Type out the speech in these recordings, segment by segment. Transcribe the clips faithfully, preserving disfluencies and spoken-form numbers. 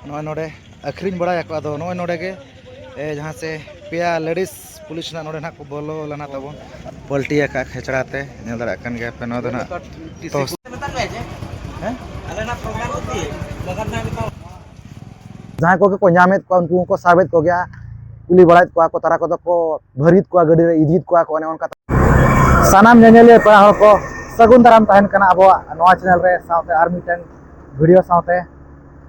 ᱱᱚᱜᱼᱚᱭ ᱱᱚᱰᱮ ᱟᱹᱠᱷᱨᱤᱧ ᱵᱟᱲᱟᱭᱟᱠᱚ᱾ ᱟᱫᱚ ᱱᱚᱜᱼᱚᱭ ᱱᱚᱰᱮ ᱜᱮ, ᱮ, ᱡᱟᱦᱟᱸ ᱥᱮ ᱯᱮᱭᱟ ᱞᱮᱰᱤᱥ ᱯᱩᱞᱤᱥ ᱱᱟᱜ ᱱᱚᱰᱮ ᱱᱟᱜ ᱠᱚ ᱵᱚᱞᱚ ᱞᱮᱱᱟ ᱛᱟᱵᱚᱱ᱾ ᱯᱟᱞᱴᱤ ᱟᱠᱟᱫ ᱠᱷᱮᱪᱲᱟ ᱛᱮ, ᱧᱮᱞ ᱫᱟᱲᱮᱭᱟᱜ ᱠᱟᱱ ᱜᱮᱭᱟ ᱯᱮ᱾ ᱱᱚᱣᱟ ᱫᱚ ᱱᱟᱜ ᱛᱚ, ᱦᱮᱸ? ᱡᱟᱦᱟᱸᱭ ᱠᱚᱜᱮ ᱠᱚ ᱧᱟᱢᱮᱫ ᱠᱚᱣᱟ, ᱩᱱᱠᱩ ᱦᱚᱸᱠᱚ ᱥᱟᱵᱮᱫ ᱠᱚᱜᱮᱭᱟ, ᱠᱩᱞᱤ ᱵᱟᱲᱟᱭᱮᱫ ᱠᱚᱣᱟ ᱠᱚ, ᱛᱟᱨᱟ ᱠᱚᱫᱚ ᱠᱚ ᱵᱷᱟᱹᱨᱤᱭᱮᱫ ᱠᱚᱣᱟ, ᱜᱟᱹᱰᱤ ᱨᱮ ᱤᱫᱤᱭᱮᱫ ᱠᱚᱣᱟ ᱠᱚ, ᱚᱱᱮ ᱚᱱᱠᱟ᱾ ᱥᱟᱱᱟᱢ ᱧᱮᱧᱮᱞᱤᱭᱟᱹ ᱯᱮᱲᱟ ᱦᱚᱲ ᱠᱚ ᱥᱟᱹᱜᱩᱱ ᱫᱟᱨᱟᱢ ᱛᱟᱦᱮᱱ ᱠᱟᱱᱟ ᱟᱵᱚᱣᱟᱜ ᱱᱚᱣᱟ ᱪᱮᱱᱮᱞ ᱨᱮ, ᱥᱟᱶᱛᱮ ᱟᱨ ᱢᱤᱫᱴᱮᱱ ᱵᱷᱤᱰᱤᱭᱳ ᱥᱟᱶᱛᱮ᱾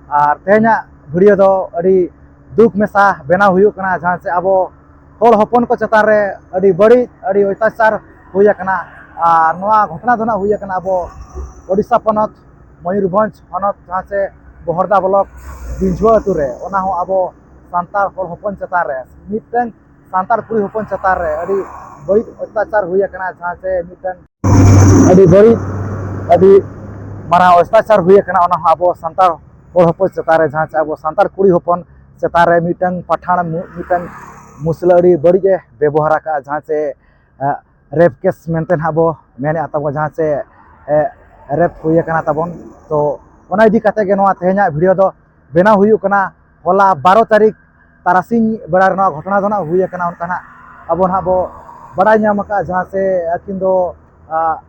ᱟᱨ ᱛᱮᱦᱮᱧᱟᱜ ᱵᱷᱤᱰᱤᱭᱳ ᱫᱚ ᱟᱹᱰᱤ ᱫᱩᱠ ᱢᱮᱥᱟ ᱵᱮᱱᱟᱣ ᱦᱩᱭᱩᱜ ᱠᱟᱱᱟ, ᱡᱟᱦᱟᱸ ᱪᱮ ᱟᱵᱚ ᱦᱚᱲ ᱦᱚᱯᱚᱱ ᱠᱚ ᱪᱮᱛᱟᱱ ᱨᱮ ᱟᱹᱰᱤ ᱵᱟᱹᱲᱤᱡ, ᱟᱹᱰᱤ ᱚᱛᱛᱟᱪᱟᱨ ᱦᱩᱭ ᱟᱠᱟᱱᱟ᱾ ᱟᱨ ᱱᱚᱣᱟ ᱜᱷᱚᱴᱚᱱᱟ ᱫᱚ ᱱᱟᱜ ᱦᱩᱭ ᱟᱠᱟᱱᱟ ᱟᱵᱚ ᱳᱰᱤᱥᱟ ᱯᱚᱱᱚᱛ, ᱢᱚᱭᱩᱨᱵᱷᱚᱸᱡᱽ ᱦᱚᱱᱚᱛ, ᱡᱟᱦᱟᱸ ᱪᱮ ᱵᱚᱦᱚᱲᱫᱟ ᱵᱞᱚᱠ ᱫᱤᱧᱡᱷᱩᱣᱟᱹ ᱟᱹᱛᱩ ᱨᱮ᱾ ᱚᱱᱟ ᱦᱚᱸ ᱟᱵᱚ ᱥᱟᱱᱛᱟᱲ ᱦᱚᱲ ᱦᱚᱯᱚᱱ ᱪᱮᱛᱟᱱ ᱨᱮ ᱢᱤᱫᱴᱟᱝ ᱥᱟᱱᱛᱟᱲ ᱠᱩᱲᱤ ᱦᱚᱯᱚᱱ ᱪᱮᱛᱟᱱ ᱨᱮ ᱟᱹᱰᱤ ᱵᱟᱹᱲᱤᱡ ᱚᱛᱛᱟᱪᱟᱨ ᱦᱩᱭ ᱟᱠᱟᱱᱟ, ᱡᱟᱦᱟᱸ ᱪᱮ ᱢᱤᱫᱴᱟᱝ ᱟᱹᱰᱤ ᱵᱟᱹᱲᱤᱡ, ᱟᱹᱰᱤ ᱢᱟᱨᱟᱝ ᱚᱛᱛᱟᱪᱟᱨ ᱦᱩᱭ ᱟᱠᱟᱱᱟ᱾ ᱚᱱᱟ ᱦᱚᱸ ᱟᱵᱚ ᱥᱟᱱᱛᱟᱲ ᱦᱚᱲ ᱦᱚᱯᱚᱱ ᱪᱮᱛᱟᱱ ᱨᱮ, ᱡᱟᱦᱟᱸ ᱪᱮ ᱟᱵᱚ ᱥᱟᱱᱛᱟᱲ ᱠᱩᱲᱤ ᱦᱚᱯᱚᱱ ᱪᱮᱛᱟᱱ ᱨᱮ ᱢᱤᱫᱴᱟᱝ ᱯᱟᱴᱷᱟᱲ ᱢᱩ-, ᱢᱤᱫᱴᱟᱝ ᱢᱩᱥᱞᱟᱹ ᱟᱹᱰᱤ ᱵᱟᱹᱲᱤᱡ ᱮ ᱵᱮᱵᱚᱦᱟᱨ ᱟᱠᱟᱫᱼᱟ, ᱡᱟᱦᱟᱸ ᱪᱮ, ᱟᱸ, ᱨᱮᱯ ᱠᱮᱥ ᱢᱮᱱᱛᱮ ᱱᱟᱦᱟᱜ ᱵᱚ ᱢᱮᱱᱮᱫᱼᱟ ᱛᱟᱵᱚ, ᱡᱟᱦᱟᱸ ᱪᱮ, ᱮ, ᱨᱮᱯ ᱦᱩᱭ ᱟᱠᱟᱱᱟ ᱛᱟᱵᱚᱱ᱾ ᱛᱚ ᱚᱱᱟ ᱤᱫᱤ ᱠᱟᱛᱮ ᱜᱮ ᱱᱚᱣᱟ ᱛᱮᱦᱮᱧᱟᱜ ᱵᱷᱤᱰᱤᱭᱳ ᱫᱚ ᱵᱮᱱᱟᱣ ᱦᱩᱭᱩᱜ ᱠᱟᱱᱟ᱾ ᱦᱚᱞᱟ ᱵᱟᱨᱚ ᱛᱟᱹᱨᱤᱠᱷ ᱛᱟᱨᱟᱥᱤᱧ ᱵᱮᱲᱟ ᱨᱮ ᱱᱚᱣᱟ ᱜᱷᱚᱴᱚᱱᱟ ᱫᱚ ᱱᱟᱜ ᱦᱩᱭ ᱟᱠᱟᱱᱟ᱾ ᱚᱱᱠᱟ ᱱᱟᱜ ᱟᱵᱚ ᱱᱟᱜ ᱵᱚ ᱵᱟᱲᱟᱭ ᱧᱟᱢ ᱟᱠᱟᱫᱼᱟ, ᱡᱟᱦᱟᱸ ᱪᱮ ᱟᱹᱠᱤᱱ ᱫᱚ, ᱟ,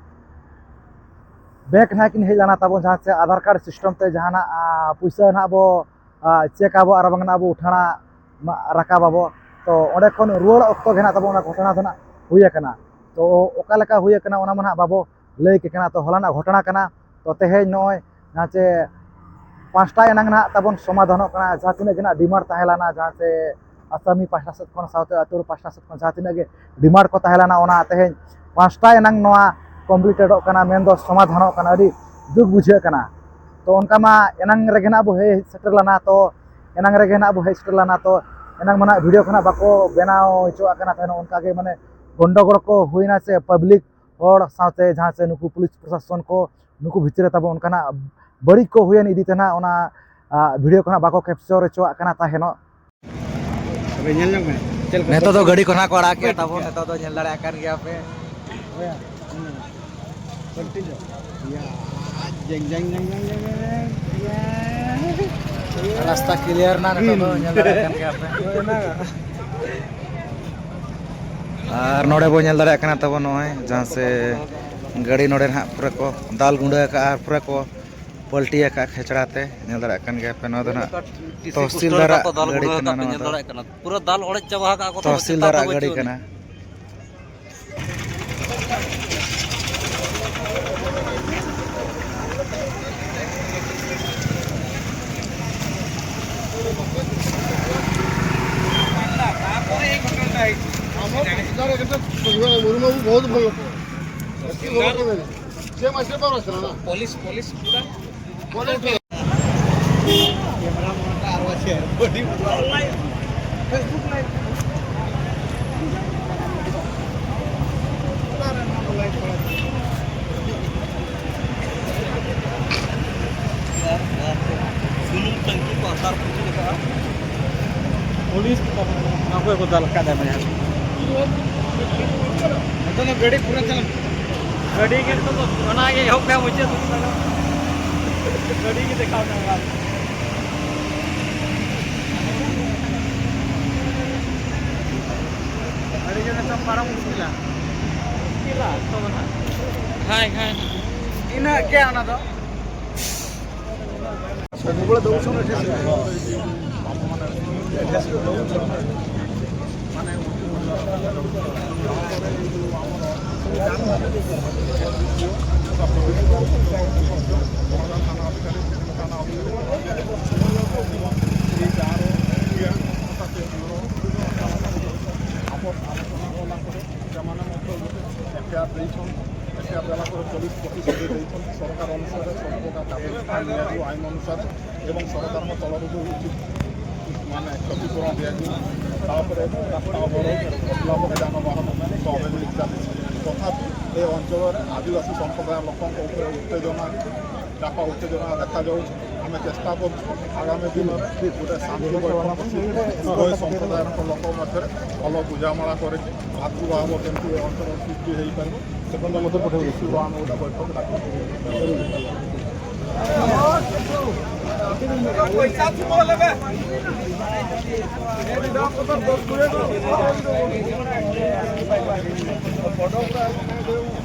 ᱵᱮᱝᱠ ᱱᱟᱜ ᱠᱤᱱ ᱦᱮᱡ ᱞᱮᱱᱟ ᱛᱟᱵᱚᱱ, ᱡᱟᱦᱟᱸ ᱪᱮ ᱟᱫᱷᱟᱨ ᱠᱟᱨᱰ ᱥᱤᱥᱴᱮᱢ ᱛᱮ ᱡᱟᱦᱟᱱᱟᱜ, ᱟ, ᱯᱩᱭᱥᱟᱹ ᱱᱟᱜ ᱵᱚ, ᱟ, ᱪᱮᱠ ᱟᱵᱚ ᱟᱨ ᱵᱟᱝ ᱱᱟᱜ ᱵᱚ ᱩᱴᱷᱟᱹᱲᱟ, ᱢᱟ, ᱨᱟᱠᱟᱵ ᱟᱵᱚ᱾ ᱛᱚ ᱚᱸᱰᱮ ᱠᱷᱚᱱ ᱨᱩᱣᱟᱹᱲ ᱚᱠᱛᱚ ᱜᱮ ᱱᱟᱜ ᱛᱟᱵᱚ ᱚᱱᱟ ᱜᱷᱚᱴᱚᱱᱟ ᱫᱚ ᱱᱟᱜ ᱦᱩᱭ ᱟᱠᱟᱱᱟ᱾ ᱛᱚ ᱚᱠᱟ ᱞᱮᱠᱟ ᱦᱩᱭ ᱟᱠᱟᱱᱟ ᱚᱱᱟ ᱢᱟ ᱱᱟᱜ ᱵᱟᱵᱚ ᱞᱟᱹᱭ ᱠᱮ ᱠᱟᱱᱟ᱾ ᱛᱚ ᱦᱚᱞᱟᱱᱟᱜ ᱜᱷᱚᱴᱚᱱᱟ ᱠᱟᱱᱟ᱾ ᱛᱚ ᱛᱮᱦᱮᱧ ᱱᱚᱜᱼᱚᱭ ᱡᱟᱦᱟᱸ ᱪᱮ ᱯᱟᱸᱪᱴᱟ ᱮᱱᱟᱝ ᱱᱟᱜ ᱛᱟᱵᱚᱱ ᱥᱚᱢᱟᱫᱷᱟᱱᱚᱜ ᱠᱟᱱᱟ, ᱡᱟᱦᱟᱸ ᱛᱤᱱᱟᱹᱜ ᱜᱮ ᱱᱟᱜ ᱰᱤᱢᱟᱱᱰ ᱛᱟᱦᱮᱸ ᱞᱮᱱᱟ, ᱡᱟᱦᱟᱸ ᱪᱮ ᱟᱥᱟᱢᱤ ᱯᱟᱦᱴᱟ ᱥᱮᱫ ᱠᱷᱚᱱ ᱥᱟᱶᱛᱮ ᱟᱹᱛᱩ ᱯᱟᱦᱴᱟ ᱥᱮᱫ ᱠᱷᱚᱱ ᱡᱟᱦᱟᱸ ᱛᱤᱱᱟᱹᱜ ᱜᱮ ᱰᱤᱢᱟᱱᱰ ᱠᱚ ᱛᱟᱦᱮᱸ ᱞᱮᱱᱟ, ᱚᱱᱟ ᱛᱮᱦᱮᱧ ᱯᱟᱸᱪᱴᱟ ᱮᱱᱟᱝ ᱱᱚᱣᱟ ᱠᱚᱢᱯᱞᱤᱴᱮᱰᱚᱜ ᱠᱟᱱᱟ, ᱢᱮᱱᱫᱚ ᱥᱚᱢᱟᱫᱷᱟᱱᱚᱜ ᱠᱟᱱᱟ᱾ ᱟᱹᱰᱤ ᱫᱩᱠ ᱵᱩᱡᱷᱟᱹᱜ ᱠᱟᱱᱟ᱾ ᱛᱚ ᱚᱱᱠᱟ ᱢᱟ ᱮᱱᱟᱝ ᱨᱮᱜᱮ ᱱᱟᱜ ᱵᱚ ᱦᱮᱡ ᱥᱮᱴᱮᱨ ᱞᱮᱱᱟ, ᱛᱚ ᱮᱱᱟᱝ ᱨᱮᱜᱮ ᱱᱟᱜ ᱵᱚ ᱦᱮᱡ ᱥᱮᱴᱮᱨ ᱞᱮᱱᱟ, ᱛᱚ ᱮᱱᱟᱝ ᱢᱟ ᱱᱟᱜ ᱵᱷᱤᱰᱤᱭᱳ ᱠᱷᱚᱱᱟᱜ ᱵᱟᱠᱚ ᱵᱮᱱᱟᱣ ᱦᱚᱪᱚᱣᱟᱜ ᱠᱟᱱᱟ ᱛᱟᱦᱮᱱ᱾ ᱚᱱᱠᱟ ᱜᱮ ᱢᱟᱱᱮ ᱜᱚᱱᱰᱚᱜᱳᱲ ᱠᱚ ᱦᱩᱭᱱᱟ ᱥᱮ ᱯᱟᱵᱽᱞᱤᱠ ᱦᱚᱲ ᱥᱟᱶᱛᱮ ᱡᱟᱦᱟᱸ ᱥᱮ ᱱᱩᱠᱩ ᱯᱩᱞᱤᱥ ᱯᱨᱚᱥᱟᱥᱚᱱ ᱠᱚ, ᱱᱩᱠᱩ ᱵᱷᱤᱛᱨᱤ ᱨᱮ ᱛᱟᱵᱚ ᱚᱱᱠᱟᱱᱟᱜ ᱵᱟᱹᱲᱤᱡ ᱠᱚ ᱦᱩᱭᱮᱱ ᱤᱫᱤ ᱛᱮ ᱱᱟᱜ ᱚᱱᱟ, ᱟ, ᱵᱷᱤᱰᱤᱭᱳ ᱠᱷᱚᱱᱟᱜ ᱵᱟᱠᱚ ᱠᱮᱯᱪᱚᱨ ᱦᱚᱪᱚᱣᱟᱜ ᱠᱟᱱᱟ ᱛᱟᱦᱮᱱᱚᱜ᱾ ᱛᱚᱵᱮ ᱧᱮᱞ ᱧᱚᱜ ᱢᱮ, ᱪᱮᱫ ᱞᱮᱠᱟ ᱱᱤᱛᱚᱜ ᱫᱚ ᱜᱟᱹᱰᱤ ᱠᱷᱚᱱᱟᱜ ᱠᱚ ᱟᱲᱟᱜ ᱠᱮᱫ ᱛᱟᱵᱚᱱ, ᱱᱤᱛᱚᱜ ᱫᱚ ᱧᱮᱞ ᱫᱟᱲᱮᱭᱟᱜ ᱠᱟᱱ ᱜᱮᱭᱟ ᱯᱮ᱾ ᱦᱳᱭᱟ, ᱦᱩᱸ᱾ ᱠᱚᱱᱴᱤᱱᱤᱭᱩ᱾ ᱭᱟ, ᱡᱮᱝ, ᱡᱮᱝ, ᱡᱮᱝ, ᱡᱮᱝ, ᱡᱮᱝ, ᱡᱮᱝ, ᱭᱟ᱾ ᱨᱟᱥᱛᱟ ᱠᱞᱤᱭᱟᱨ ᱮᱱᱟ ᱱᱤᱛᱚᱜ ᱫᱚ, ᱧᱮᱞ ᱫᱟᱲᱮᱭᱟᱜ ᱠᱟᱱ ᱜᱮᱭᱟ ᱯᱮ᱾ ᱟᱨ ᱱᱚᱰᱮ ᱵᱚᱱ ᱧᱮᱞ ᱫᱟᱲᱮᱭᱟᱜ ᱠᱟᱱᱟ ᱛᱟᱵᱚᱱ ᱱᱚᱜᱼᱚᱭ ᱡᱟᱦᱟᱸ ᱥᱮ ᱜᱟᱹᱰᱤ ᱱᱚᱰᱮ ᱱᱟᱦᱟᱜ ᱯᱩᱨᱟᱹ ᱠᱚ ᱫᱟᱞ ᱜᱩᱸᱰᱟᱹ ᱟᱠᱟᱫᱼᱟ, ᱯᱩᱨᱟᱹ ᱠᱚ ᱯᱟᱞᱴᱤ ᱟᱠᱟᱫᱼᱟ ᱠᱷᱮᱪᱲᱟ ᱛᱮ᱾ ᱧᱮᱞ ᱫᱟᱲᱮᱭᱟᱜ ᱠᱟᱱ ᱜᱮᱭᱟ ᱯᱮ, ᱱᱚᱣᱟ ᱫᱚ ᱱᱟᱦᱟᱜ ᱴᱤᱥᱤ ᱯᱳᱥᱴᱟᱨ ᱛᱚᱦᱥᱤᱞᱫᱟᱨᱟᱜ ᱠᱚ ᱫᱟᱞ ᱜᱟᱹᱰᱤ ᱜᱩᱸᱰᱟᱹ ᱠᱟᱱᱟ᱾ ᱟᱠᱟᱫ ᱯᱮ ᱱᱚᱣᱟ ᱧᱮᱞ ᱫᱚ ᱫᱟᱲᱮᱭᱟᱜ ᱠᱟᱱᱟ, ᱯᱩᱨᱟᱹ ᱫᱟᱞ ᱚᱲᱮᱡ ᱪᱟᱵᱟ ᱟᱠᱟᱫ ᱠᱚ᱾ ᱛᱚᱦᱥᱤᱞᱫᱟᱨᱟᱜ ᱜᱟᱹᱰᱤ ᱠᱟᱱᱟ᱾ ᱥᱩᱱᱩᱢ ᱴᱟᱝᱠᱤ ᱠᱚ ᱟᱛᱟᱨ ᱠᱚ ᱪᱮᱫ ᱞᱮᱠᱟ? ᱯᱩᱞᱤᱥ ᱠᱚ ᱚᱠᱚᱭ ᱠᱚ ᱫᱟᱞ ᱟᱠᱟᱫᱟ ᱢᱟᱭᱟ? ᱱᱤᱛᱚᱜ ᱫᱚ ᱜᱟᱹᱰᱤ ᱯᱩᱨᱟᱹ ᱪᱟᱞᱟᱜ, ᱜᱟᱹᱰᱤ ᱜᱮ ᱱᱤᱛᱚᱜ ᱫᱚ ᱚᱱᱟ ᱜᱮ ᱮᱦᱚᱵ ᱠᱟᱜ ᱢᱩᱪᱟᱹᱫ ᱫᱷᱟᱹᱵᱤᱡ ᱞᱟᱜᱟᱣ᱾ ᱜᱟᱹᱰᱤ ᱜᱮ ᱫᱮᱠᱷᱟᱣ ᱠᱟᱜ ᱵᱟᱝ᱾ ᱜᱟᱹᱰᱤ ᱜᱮ ᱱᱤᱛᱚᱜ ᱯᱟᱨᱚᱢ ᱢᱩᱥᱠᱤᱞᱟ᱾ ᱢᱩᱥᱠᱤᱞᱟ ᱱᱤᱛᱚᱜ ᱫᱚ ᱱᱟᱦᱟᱜ᱾ ᱦᱟᱭ, ᱦᱟᱭ᱾ ᱤᱱᱟᱹᱜ ᱜᱮ ᱚᱱᱟ ᱫᱚ᱾ ଏଫଆଇଆର ଦେଇଛନ୍ତି, ଏଫଆଇଆର ଦେଲା ପରେ ପୋଲିସ ପ୍ରତିଶ୍ରୁତି ଦେଇଛନ୍ତି, ସରକାର ଅନୁସାରେ ସବୁ ପ୍ରକାର କାର୍ଯ୍ୟାନୁଷ୍ଠାନ ନିଆଯିବ ଆଇନ ଅନୁସାରେ ଏବଂ ସରକାରଙ୍କ ତରଫରୁ ଉଚିତ ମାନେ କ୍ଷତିପୂରଣ ଦିଆଯିବ। ତାପରେ ରାସ୍ତା ଅବରୋଧ, ଅବରୋଧ ଯାନବାହନ ସ୍ୱାଭାବିକ ଚାଲିଛି। ତଥାପି ଏ ଅଞ୍ଚଳରେ ଆଦିବାସୀ ସମ୍ପ୍ରଦାୟ ଲୋକଙ୍କ ଉପରେ ଉତ୍ତେଜନା, ଚାପା ଉତ୍ତେଜନା ଦେଖାଯାଉଛି। ଆମେ ଚେଷ୍ଟା କରୁଛୁ ଆଗାମୀ ଦିନରେ ଗୋଟେ ଶାନ୍ତି ବୈଠକ ବସି ଉଭୟ ସମ୍ପ୍ରଦାୟର ଲୋକ ମଧ୍ୟରେ ଭଲ ବୁଝାମଣା କରିକି ଭାତୃଭାବ କେମିତି ଏ ଅଞ୍ଚଳରେ ସୃଷ୍ଟି ହେଇପାରିବ, ସେ ପର୍ଯ୍ୟନ୍ତ ମଧ୍ୟ ପଠେଇବୁ। ଆମେ ଗୋଟେ ବୈଠକ ଡାକିଛୁ।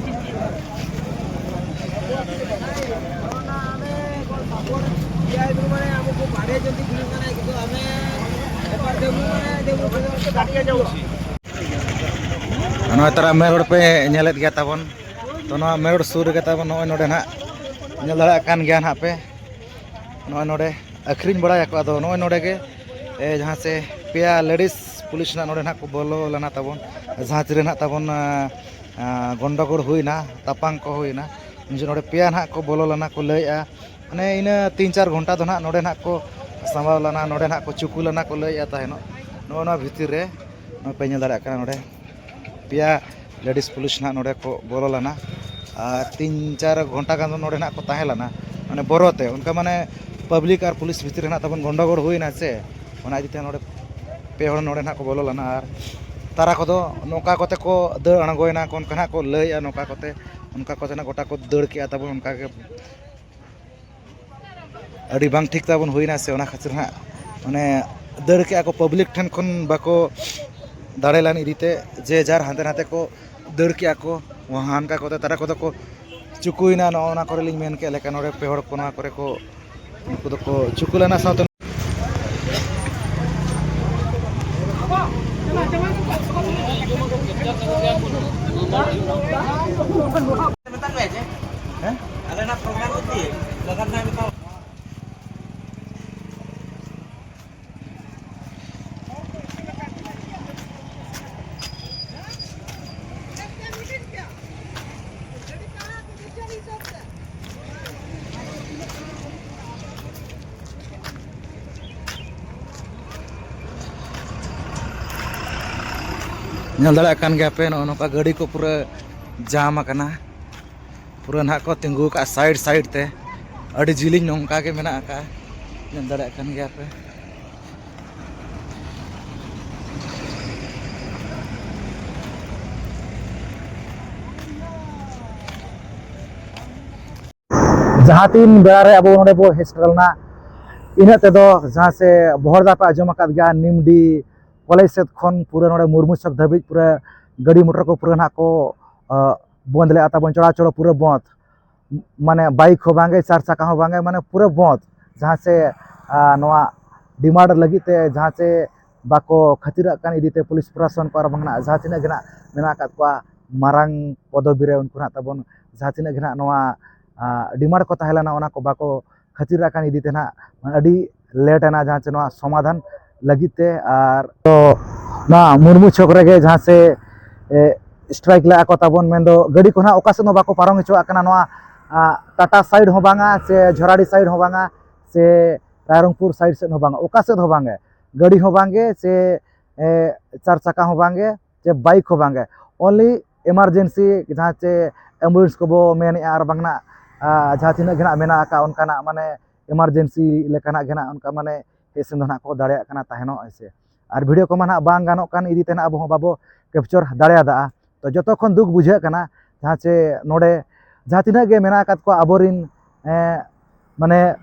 ᱱᱚᱜᱼᱚᱭ ᱛᱟᱨᱟ main road ᱯᱮ ᱧᱮᱞᱮᱫ ᱜᱮᱭᱟ ᱛᱟᱵᱚᱱ᱾ ᱛᱚ, ᱱᱚᱣᱟ main road ᱥᱩᱨ ᱨᱮᱜᱮ ᱛᱟᱵᱚᱱ ᱱᱚᱜᱼᱚᱭ ᱱᱚᱰᱮ ᱱᱟᱦᱟᱜ ᱧᱮᱞ ᱫᱟᱲᱮᱭᱟᱜ ᱠᱟᱱ ᱜᱮᱭᱟ ᱱᱟᱦᱟᱜ ᱯᱮ᱾ ᱱᱚᱜᱼᱚᱭ ᱱᱚᱰᱮ ᱟᱹᱠᱷᱨᱤᱧ ᱵᱟᱲᱟᱭᱟᱠᱚ᱾ ᱟᱫᱚ ᱱᱚᱜᱼᱚᱭ ᱱᱚᱰᱮ ᱜᱮ, ᱮ, ᱡᱟᱦᱟᱸ ᱥᱮ ᱯᱮᱭᱟ ladies ᱯᱩᱞᱤᱥ ᱱᱟᱦᱟᱜ ᱱᱚᱰᱮ ᱱᱟᱦᱟᱜ ᱠᱚ ᱵᱚᱞᱚ ᱞᱮᱱᱟ ᱛᱟᱵᱚᱱ, ᱡᱟᱦᱟᱸ ᱛᱤᱨᱮ ᱱᱟᱦᱟᱜ ᱛᱟᱵᱚᱱ, ᱟ, ᱟ, ᱜᱚᱱᱰᱚᱜᱳᱲ ᱦᱩᱭᱱᱟ, ᱛᱟᱯᱟᱝ ᱠᱚ ᱦᱩᱭᱱᱟ, ᱩᱱ ᱡᱚᱦᱚᱜ ᱱᱚᱰᱮ ᱯᱮᱭᱟ ᱱᱟᱦᱟᱜ ᱠᱚ ᱵᱚᱞᱚ ᱞᱮᱱᱟ ᱠᱚ ᱞᱟᱹᱭᱮᱜᱼᱟ᱾ ᱢᱟᱱᱮ ᱤᱱᱟᱹ ᱛᱤᱱ ᱪᱟᱨ ᱜᱷᱚᱱᱴᱟ ᱫᱚ ᱱᱟᱦᱟᱜ ᱱᱚᱰᱮ ᱱᱟᱦᱟᱜ ᱠᱚ ᱥᱟᱢᱵᱟᱣ ᱞᱮᱱᱟ, ᱱᱚᱰᱮ ᱱᱟᱦᱟᱜ ᱠᱚ ᱪᱩᱠᱩ ᱞᱮᱱᱟ ᱠᱚ ᱞᱟᱹᱭᱮᱜᱼᱟ ᱛᱟᱦᱮᱱᱚᱜ᱾ ᱱᱚᱜᱼᱚ ᱱᱚᱣᱟ ᱵᱷᱤᱛᱤᱨ ᱨᱮ ᱱᱚᱜᱼᱚᱭ ᱯᱮ ᱧᱮᱞ ᱫᱟᱲᱮᱭᱟᱜ ᱠᱟᱱᱟ, ᱱᱚᱰᱮ ᱯᱮᱭᱟ ladies ᱯᱩᱞᱤᱥ ᱱᱟᱦᱟᱜ ᱱᱚᱰᱮ ᱠᱚ ᱵᱚᱞᱚ ᱞᱮᱱᱟ ᱟᱨ ᱛᱤᱱ ᱪᱟᱨ ᱜᱷᱚᱱᱴᱟ ᱜᱟᱱ ᱫᱚ ᱱᱚᱰᱮ ᱱᱟᱦᱟᱜ ᱠᱚ ᱛᱟᱦᱮᱸ ᱞᱮᱱᱟ, ᱢᱟᱱᱮ ᱵᱚᱨᱚ ᱛᱮ᱾ ᱚᱱᱠᱟ ᱢᱟᱱᱮ ᱯᱟᱵᱽᱞᱤᱠ ᱟᱨ ᱯᱩᱞᱤᱥ ᱵᱷᱤᱛᱤᱨ ᱨᱮ ᱱᱟᱦᱟᱜ ᱛᱟᱵᱚᱱ ᱜᱚᱱᱰᱚᱜᱳᱲ ᱦᱩᱭᱱᱟ ᱥᱮ, ᱚᱱᱟ ᱤᱫᱤ ᱛᱮ ᱱᱚᱰᱮ ᱯᱮ ᱦᱚᱲ ᱱᱚᱰᱮ ᱱᱟᱦᱟᱜ ᱠᱚ ᱵᱚᱞᱚ ᱞᱮᱱᱟ ᱟᱨ ᱛᱟᱨᱟ ᱠᱚᱫᱚ ᱱᱚᱝᱠᱟ ᱠᱚᱛᱮ ᱠᱚ ᱫᱟᱹᱲ ᱟᱬᱜᱚᱭᱮᱱᱟ, ᱚᱱᱠᱟ ᱱᱟᱦᱟᱜ ᱠᱚ ᱞᱟᱹᱭᱮᱜᱼᱟ, ᱱᱚᱝᱠᱟ ᱠᱚᱛᱮ, ᱚᱱᱠᱟ ᱠᱚᱛᱮ ᱱᱟᱦᱟᱜ ᱜᱚᱴᱟ ᱠᱚ ᱫᱟᱹᱲ ᱠᱮᱜᱼᱟ ᱛᱟᱵᱚᱱ, ᱚᱱᱠᱟ ᱜᱮ ᱟᱹᱰᱤ ᱵᱟᱝ ᱴᱷᱤᱠ ᱛᱟᱵᱚᱱ ᱦᱩᱭᱱᱟ ᱥᱮ, ᱚᱱᱟ ᱠᱷᱟᱹᱛᱤᱨ ᱦᱟᱸᱜ ᱢᱟᱱᱮ ᱫᱟᱹᱲ ᱠᱮᱜᱼᱟ ᱠᱚ, ᱯᱟᱵᱽᱞᱤᱠ ᱴᱷᱮᱱ ᱠᱷᱚᱱ ᱵᱟᱠᱚ ᱫᱟᱲᱮ ᱞᱮᱱ ᱤᱫᱤᱛᱮ ᱡᱮ ᱡᱟᱨ ᱦᱟᱱᱛᱮ ᱱᱟᱛᱮ ᱠᱚ ᱫᱟᱹᱲ ᱠᱮᱜᱼᱟ ᱠᱚ, ᱦᱟᱱᱠᱟ ᱠᱚᱛᱮ ᱛᱟᱨᱟ ᱠᱚᱫᱚ ᱠᱚ ᱪᱩᱠᱩᱭᱮᱱᱟ᱾ ᱱᱚᱜᱼᱚ ᱱᱚᱣᱟ ᱠᱚᱨᱮ ᱞᱤᱧ ᱢᱮᱱ ᱠᱮᱜ ᱞᱮᱠᱟ, ᱱᱚᱰᱮ ᱯᱮ ᱦᱚᱲ ᱠᱚ ᱱᱚᱣᱟ ᱠᱚᱨᱮ ᱠᱚ, ᱩᱱᱠᱩ ᱫᱚᱠᱚ ᱪᱩᱠᱩ ᱞᱮᱱᱟ ᱥᱟᱶᱛᱮ ᱦᱮᱸ? ᱧᱮᱞ ᱫᱟᱲᱮᱭᱟᱜ ᱠᱟᱱ ᱜᱮᱭᱟ ᱯᱮ, ᱱᱚᱜᱼᱚ ᱱᱚᱝᱠᱟ ᱜᱟᱹᱰᱤ ᱠᱚ ᱯᱩᱨᱟᱹ ᱡᱟᱢ ᱟᱠᱟᱱᱟ᱾ ᱯᱩᱨᱟᱹ ᱱᱟᱦᱟᱜ ᱠᱚ ᱛᱤᱸᱜᱩ ᱟᱠᱟᱫᱼᱟ side side ᱛᱮ᱾ ᱟᱹᱰᱤ ᱡᱤᱞᱤᱧ ᱱᱚᱝᱠᱟ ᱜᱮ ᱢᱮᱱᱟᱜ ᱟᱠᱟᱫᱼᱟ, ᱧᱮᱞ ᱫᱟᱲᱮᱭᱟᱜ ᱠᱟᱱ ᱜᱮᱭᱟ ᱯᱮ᱾ ᱡᱟᱦᱟᱸ ᱛᱤᱱ ᱵᱮᱲᱟ ᱨᱮ ᱟᱵᱚ ᱱᱚᱰᱮ ᱵᱚ ᱦᱮᱡ ᱥᱮᱴᱮᱨ ᱞᱮᱱᱟ, ᱤᱱᱟᱹᱜ ᱛᱮᱫᱚ ᱡᱟᱦᱟᱸ ᱥᱮ ᱵᱚᱦᱚᱲᱫᱟ ᱯᱮ ᱟᱸᱡᱚᱢ ᱟᱠᱟᱫ ᱜᱮᱭᱟ, ᱱᱤᱢᱰᱤ ᱠᱚᱞᱮᱡᱽ ᱥᱮᱫ ᱠᱷᱚᱱ ᱯᱩᱨᱟᱹ ᱱᱚᱰᱮ ᱢᱩᱨᱢᱩ ᱪᱚᱠ ᱫᱷᱟᱹᱵᱤᱡ ᱯᱩᱨᱟᱹ ᱜᱟᱹᱰᱤ ᱢᱚᱴᱚᱨ ᱠᱚ ᱯᱩᱨᱟᱹ ᱱᱟᱦᱟᱜ ᱠᱚ ᱵᱚᱱᱫ ᱞᱮᱫᱼᱟ ᱛᱟᱵᱚᱱ, ᱪᱚᱲᱟ ᱪᱚᱲᱚ ᱯᱩᱨᱟᱹ ᱵᱚᱱᱫ᱾ ᱢᱟᱱᱮ ᱵᱟᱭᱤᱠ ᱦᱚᱸ ᱵᱟᱝᱜᱮ, ᱪᱟᱨ ᱪᱟᱠᱟ ᱦᱚᱸ ᱵᱟᱝᱜᱮ, ᱢᱟᱱᱮ ᱯᱩᱨᱟᱹ ᱵᱚᱱᱫ᱾ ᱡᱟᱦᱟᱸ ᱥᱮ ᱱᱚᱣᱟ ᱰᱤᱢᱟᱱᱰ ᱞᱟᱹᱜᱤᱫ ᱛᱮ ᱡᱟᱦᱟᱸ ᱥᱮ ᱵᱟᱠᱚ ᱠᱷᱟᱹᱛᱤᱨᱟᱜ ᱠᱟᱱ ᱤᱫᱤ ᱛᱮ ᱯᱩᱞᱤᱥ ᱯᱨᱚᱥᱟᱥᱚᱱ ᱠᱚ ᱟᱨ ᱵᱟᱝ ᱱᱟᱜ ᱡᱟᱦᱟᱸ ᱛᱤᱱᱟᱹᱜ ᱜᱮ ᱱᱟᱜ ᱢᱮᱱᱟᱜ ᱟᱠᱟᱫ ᱠᱚᱣᱟ ᱢᱟᱨᱟᱝ ᱯᱚᱫᱚᱵᱤ ᱨᱮ, ᱩᱱᱠᱩ ᱱᱟᱜ ᱛᱟᱵᱚᱱ ᱡᱟᱦᱟᱸ ᱛᱤᱱᱟᱹᱜ ᱜᱮ ᱱᱟᱜ ᱱᱚᱣᱟ ᱰᱤᱢᱟᱱᱰ ᱠᱚ ᱛᱟᱦᱮᱸ ᱞᱮᱱᱟ, ᱚᱱᱟ ᱠᱚ ᱵᱟᱠᱚ ᱠᱷᱟᱹᱛᱤᱨᱟᱜ ᱠᱟᱱ ᱤᱫᱤ ᱛᱮ ᱱᱟᱜ ᱟᱹᱰᱤ ᱞᱮᱴ ᱮᱱᱟ ᱡᱟᱦᱟᱸ ᱪᱮ ᱱᱚᱣᱟ ᱥᱚᱢᱟᱫᱷᱟᱱ ᱞᱟᱹᱜᱤᱫ ᱛᱮ᱾ ᱟᱨ ᱛᱚ ᱱᱚᱣᱟ ᱢᱩᱨᱢᱩ ᱪᱚᱠ ᱨᱮᱜᱮ ᱡᱟᱦᱟᱸ ᱥᱮ ᱥᱴᱨᱟᱭᱤᱠ ᱞᱮᱫᱼᱟ ᱠᱚ ᱛᱟᱵᱚᱱ, ᱢᱮᱱᱫᱚ ᱜᱟᱹᱰᱤ ᱠᱚ ᱱᱟᱜ ᱚᱠᱟ ᱥᱮᱫ ᱦᱚᱸ ᱵᱟᱠᱚ ᱯᱟᱨᱚᱢ ᱦᱚᱪᱚᱣᱟᱜ ᱠᱟᱱᱟ᱾ ᱱᱚᱣᱟ ᱴᱟᱴᱟ ᱥᱟᱭᱤᱰ ᱦᱚᱸ ᱵᱟᱝᱟ, ᱥᱮ ᱡᱷᱚᱨᱟᱰᱤ ᱥᱟᱭᱤᱰ ᱦᱚᱸ ᱵᱟᱝᱟ, ᱥᱮ ᱨᱟᱭᱨᱚᱝᱯᱩᱨ ᱥᱟᱭᱤᱰ ᱥᱮᱫ ᱦᱚᱸ ᱵᱟᱝᱟ, ᱚᱠᱟ ᱥᱮᱫ ᱦᱚᱸ ᱵᱟᱝᱜᱮ, ᱜᱟᱹᱰᱤ ᱦᱚᱸ ᱵᱟᱝᱜᱮ, ᱥᱮ ᱪᱟᱨ ᱪᱟᱠᱟ ᱦᱚᱸ ᱵᱟᱝᱜᱮ, ᱪᱮ ᱵᱟᱭᱤᱠ ᱦᱚᱸ ᱵᱟᱝᱜᱮ, ᱚᱱᱞᱤ ᱮᱢᱟᱨᱡᱮᱱᱥᱤ ᱡᱟᱦᱟᱸ ᱪᱮ ᱮᱢᱵᱩᱞᱮᱱᱥ ᱠᱚᱵᱚ ᱢᱮᱱᱮᱫᱼᱟ ᱟᱨ ᱵᱟᱝ ᱱᱟᱜ ᱡᱟᱦᱟᱸ ᱛᱤᱱᱟᱹᱜ ᱜᱮ ᱱᱟᱜ ᱢᱮᱱᱟᱜ ᱟᱠᱟᱫ ᱚᱱᱠᱟᱱᱟᱜ ᱢᱟᱱᱮ ᱮᱢᱟᱨᱡᱮᱱᱥᱤ ᱞᱮᱠᱟᱱᱟᱜ ᱜᱮ ᱱᱟᱜ ᱚᱱᱠᱟ ᱢᱟᱱᱮ ᱦᱮᱡ ᱥᱮᱱ ᱫᱚ ᱱᱟᱜ ᱠᱚ ᱫᱟᱲᱮᱭᱟᱜ ᱠᱟᱱᱟ ᱛᱟᱦᱮᱱᱚᱜ ᱦᱮᱸ ᱥᱮ᱾ ᱟᱨ ᱵᱷᱤᱰᱤᱭᱳ ᱠᱚᱢᱟ ᱱᱟᱜ ᱵᱟᱝ ᱜᱟᱱᱚᱜ ᱠᱟᱱ ᱤᱫᱤ ᱛᱮ ᱱᱟᱜ ᱟᱵᱚ ᱦᱚᱸ ᱵᱟᱵᱚ ᱠᱮᱯᱪᱚᱨ ᱫᱟᱲᱮᱭᱟᱫᱟ᱾ ᱛᱚ ᱡᱚᱛᱚ ᱠᱷᱚᱱ ᱫᱩᱠ ᱵᱩᱡᱷᱟᱹᱜ ᱠᱟᱱᱟ ᱡᱟᱦᱟᱸ ᱪᱮ ᱱᱚᱰᱮ ᱡᱟᱦᱟᱸ ᱛᱤᱱᱟᱹᱜ ᱜᱮ ᱢᱮᱱᱟᱜ ᱟᱠᱟᱫ ᱠᱚᱣᱟ ᱟᱵᱚᱨᱤᱱ ᱢᱟᱱᱮ